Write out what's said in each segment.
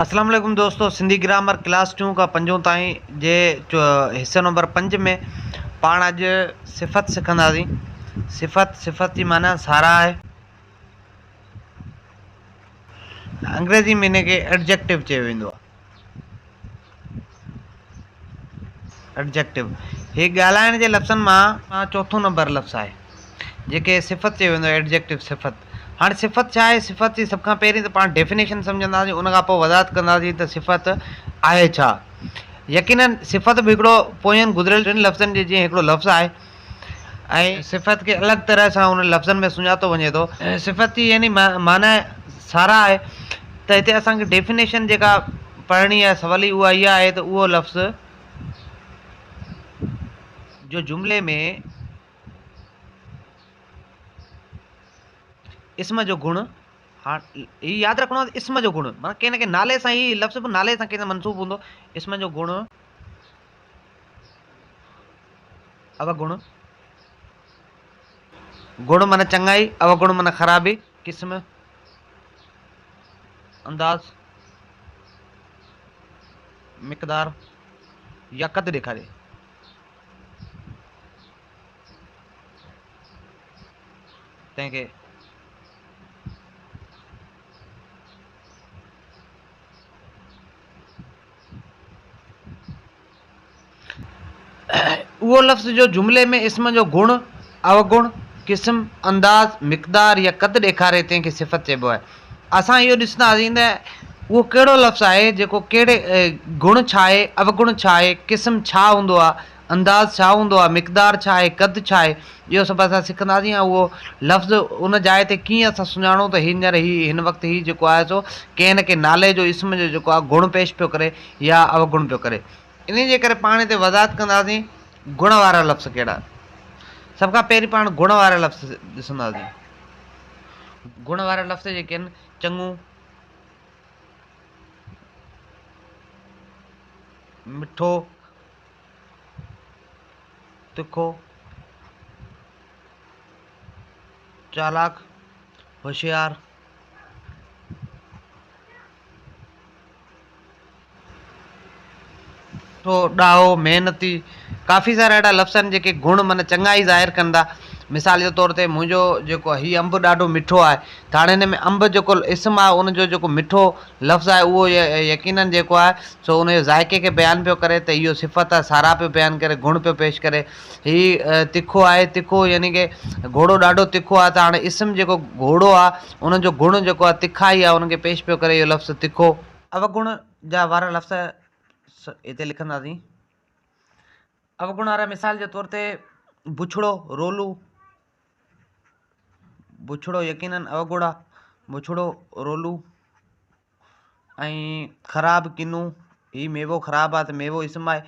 اسلام عليڪم دوستو سنڌي گرامر ڪلاس ٽيون کان پنجون تائين جي حصي نمبر پنج ۾ پاڻ اڄ صفت سکنداسين. صفت، صفت جي معنيٰ ساراهه آهي. انگريزي ۾ ان کي Adjective چيو ويندو آهي. Adjective، هي ڳالهائڻ جي لفظن مان چوٿون نمبر لفظ آهي، جنهن کي صفت چيو ويندو آهي، Adjective، صفت. هاڻي صفت ڇا آهي؟ صفت جي سڀ کان پهرين ته پاڻ ڊيفينيشن سمجهنداسين، ان کان پوء وضاحت ڪنداسين ته صفت آهي ڇا؟ يقيناً صفت به هڪڙو پوين گذريل ٽن لفظن جي جيئن هڪڙو لفظ آهي ۽ صفت کي الڳ طرح سان انهن لفظن ۾ سڃاتو وڃي ٿو. صفت جي يعني معنيٰ ساراهه آهي ته هتي اسان کي ڊيفينيشن جيڪا پڙهڻي آهي سولي اها اها آهي ته اهو لفظ جو جملي ۾ اسم جو گڻ، هاڻ هي ياد رکڻو آهي ته اسم جو گڻ معنيٰ ڪنهن نه ڪنهن نالي سان هي لفظ به نالي سان ڪنهن سان منسوب هوندو، اسم جو گڻ، اوگڻ، گڻ معنيٰ چڱائي، اوگڻ معنيٰ خرابي، قسم، انداز، مقدار يا قد ڏيکاري. تنهن کي اهو لفظ جو جملي ۾ اسم جو گڻ، اوگڻ، قسم، انداز، مقدار يا قد ڏيکاري تنهن کي صفت چئبو آهي. اسان اهو ڏسنداسين ته اهو ڪهڙو لفظ آهي جيڪو ڪهڙي گڻ ڇا آهي، اوگڻ ڇا آهي، قسم ڇا هوندو آهي، انداز ڇا هوندو آهي، مقدار ڇا آهي، قد ڇا آهي، اهو سڀ اسان سکنداسين ۽ اهو لفظ ان جاء تي ڪيئن اسان سڃاڻون ته هينئر هي هن وقت هي جيڪو آهي سو ڪنهن نه ڪنهن نالي جو اسم جو جيڪو آهي گڻ پيش پيو ڪري يا اوگڻ پيو ڪري. انهيء جي ڪري پاڻ هتي وضاحت ڪنداسين گڻ وارا لفظ ڪهڙا. سڀ کان پهرين پاڻ گڻ وارا لفظ ڏسنداسين. گڻ وارا لفظ جيڪي آهن، چڱو، مٺو، تکو، چالاڪ، هوشيار. سٺو، ڏاهو، محنتي، ڪافي سارا اهڙا لفظ آهن جيڪي گڻ معنيٰ چڱائي ظاهر ڪن ٿا. مثال جي طور تي منهنجو جيڪو هي انب ڏاڍو مٺو آهي ته هاڻي هن ۾ انب جيڪو اسم آهي ان جو جيڪو مٺو لفظ آهي اهو يقيناً جيڪو آهي سو ان جي ذائقي کي بيان پيو ڪري ته اهو صفت آهي ساراهه پيو بيان ڪري گڻ پيو پيش ڪري. هي تکو آهي تکو يعني ڪي گهوڙو ڏاڍو تکو آهي ته هاڻي اسم جيڪو گهوڙو آهي ان جو گڻ جيڪو آهي تکائي آهي ان کي پيش پيو ڪري اهو لفظ تکو. اوگڻ جا وارا لفظ هتي لکنداسين. اوگڻ وارا مثال جي طور تي بڇڙو، رولو، بڇڙو يقينن اوگڻ آ، بڇڙو، رولو ۽ خراب ڪنو، هي ميوو خراب آ ته ميوو اسم آهي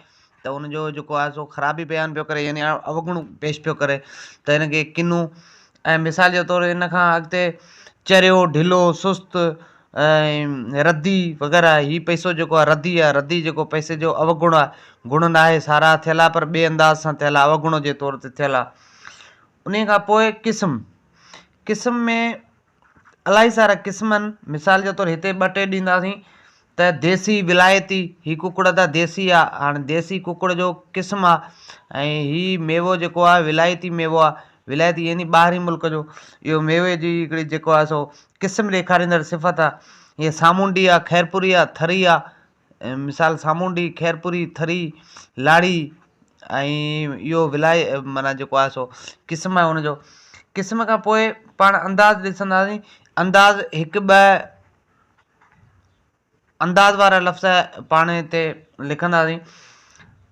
ته ان جو جيڪو آهي سو خرابي بيان پيو ڪري يعني اوگڻ پيش پيو ڪري ته هن کي ڪنو ۽ مثال جي طور ان کان اڳتي چريو، ڍلو، سست ۽ ردي وغيره هي پئسو جيڪو آهي ردي آهي ردي جيڪو پئسي جو اوگڻ آهي گڻ ناهي ساراهه ٿيل آهي پر ٻئي انداز سان ٿيل آهي اوگڻ جي طور تي ٿيل آهي انهي کان پوء قسم قسم ۾ الاهي سارا قسم آهن مثال جي طور هتي ٻه ٽي ڏينداسين ته ديسي ولايتي هي ڪڪڙ ادا ديسي آهي هاڻي ديسي ڪڪڙ جو قسم آهي ۽ هي ميوو جيڪو آهي ولايتي ميوو آهي ولايتي يعني ٻاهرين ملڪ جو اهو ميوي جي هڪڙي جيڪو آهي سو قسم ڏيکاريندڙ صفت آ. هيء سامونڊي آ، خيرپوري آ، ٿري آ. مثال سامونڊي، خيرپوري، ٿري، لاڙي ۽ اهو ولائي معنيٰ جيڪو آهي سو قسم آهي ان جو. قسم کان پوء پاڻ انداز ڏسنداسين. انداز هڪ ٻه انداز وارا لفظ پاڻ هتي لکنداسين.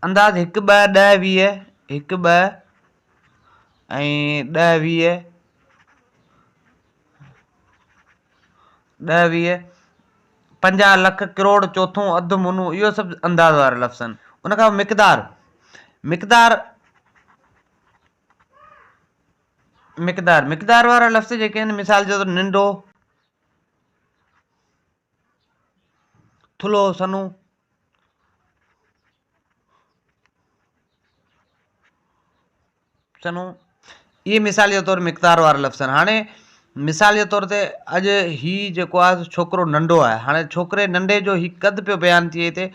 انداز هڪ ٻه ڏهه ويهه، هڪ ٻه ۽ ڏهه ويهه. ڏهه ويهه، 50 لک، ڪروڙ، چوٿون، اڌ، منو، اهو سڀ انداز وارا لفظ آهن. ان کان پوء مقدار، مقدار، مقدار، مقدار وارا لفظ جيڪي آهن مثال جي طور ننڍو، ٿلهو، سنهو. سنو، اهي مثال جي طور مقدار وارا لفظ آهن. هاڻي مثال جي طور تي اڄ هي جيڪو آهي سو ڇوڪرو ننڍو آهي هاڻي ڇوڪري ننڍي جو هي قد پيو بيان ٿئي هتي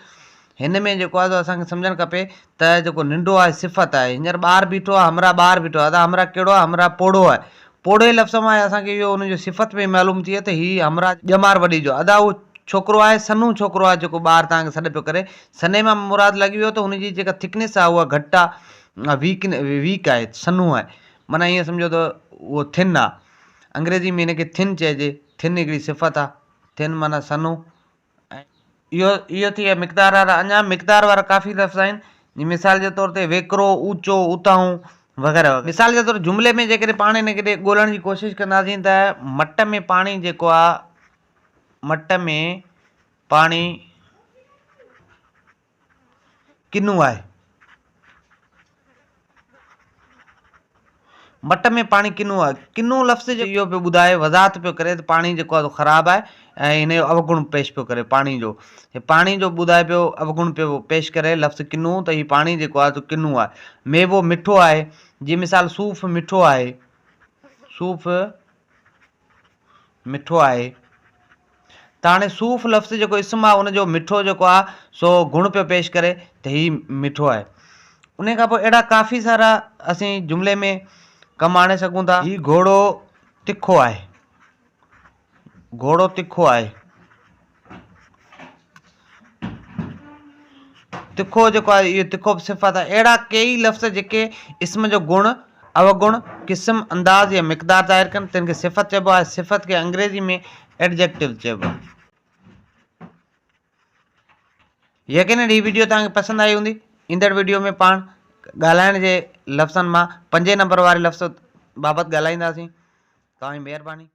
هن ۾ جيڪو آهي سو اسان کي سمجهڻ کپي ته جيڪو ننڍو آهي صفت آهي هينئر ٻار بيٺو آهي همراهه ٻار بيٺو آهي ادا همراهه ڪهڙو آهي همراهه پوڙهو آهي پوڙهي لفظ مان اسان کي اهو ان جو صفت پئي معلوم ٿئي ته هي همراهه ڄمار وڏي جو ادا اهو ڇوڪرو آهي سنهو ڇوڪرو آهي جيڪو ٻار توهان کي سڏ پيو ڪري سنهي مان مراد لڳي ويو ته هن جي جيڪا ٿڪنيس آهي اها گهٽ آهي ويڪ ويڪ آهي سنهو آهي معنيٰ ائين سمجهو ته اهو ٿن آ. انگريزي ۾ هن کي ٿن چئجي. ٿن هڪڙي صفت آ. ٿن معنيٰ سنهو ۽. اهو اهو ٿي ويا مقدار وارا. اڃا مقدار وارا ڪافي لفظ آهن. جيئن مثال جي طور تي ويڪرو، اوچو، اتاهون وغيره وغيره. مثال جي طور جملي ۾ جيڪڏهن پاڻ هن کي ڳولڻ جي ڪوشش ڪنداسين ته مٽ ۾ پاڻي جيڪو آ مٽ ۾ پاڻي ڪنو آهي. مٽ ۾ پاڻي ڪنو آهي. ڪنو لفظ جيڪو اهو پيو ٻڌائي، وضاحت پيو ڪري ته پاڻي جيڪو آهي سو خراب آهي ۽ هن جو اوگڻ پيش پيو ڪري پاڻي جو. هي پاڻي جو ٻڌائي پيو اوگڻ پيو پيش ڪري لفظ ڪنو ته هي پاڻي جيڪو آهي سو ڪنو آهي. ميوو مٺو آهي. جيئن مثال صوف مٺو آهي. صوف مٺو آهي. ته هاڻي صوف لفظ جيڪو اسم آهي ان جو مٺو جيڪو آهي سو گڻ پيو پيش ڪري ته هي مٺو آهي. انهي کان پوء اهڙا ڪافي سارا اسين جملي ۾ ڪم آڻي سگهون ٿا. هي گهوڙو تکو آهي. گهوڙو تکو آهي. تکو جيڪو آهي اهو تکو به صفت آهي. اهڙا ڪيئي لفظ جيڪي اسم جو گڻ، اوگڻ، قسم، انداز يا مقدار ظاهر ڪن تن کي صفت چئبو آهي. صفت کي انگريزي ۾ Adjective چئبو آهي. يقينن هي وڊيو توهان کي پسند آئي هوندي. ايندڙ وڊيو ۾ پاڻ ڳالهائڻ جي لفظن مان پنجين نمبر واري لفظ بابت ڳالهائينداسين. توهان جي مهرباني.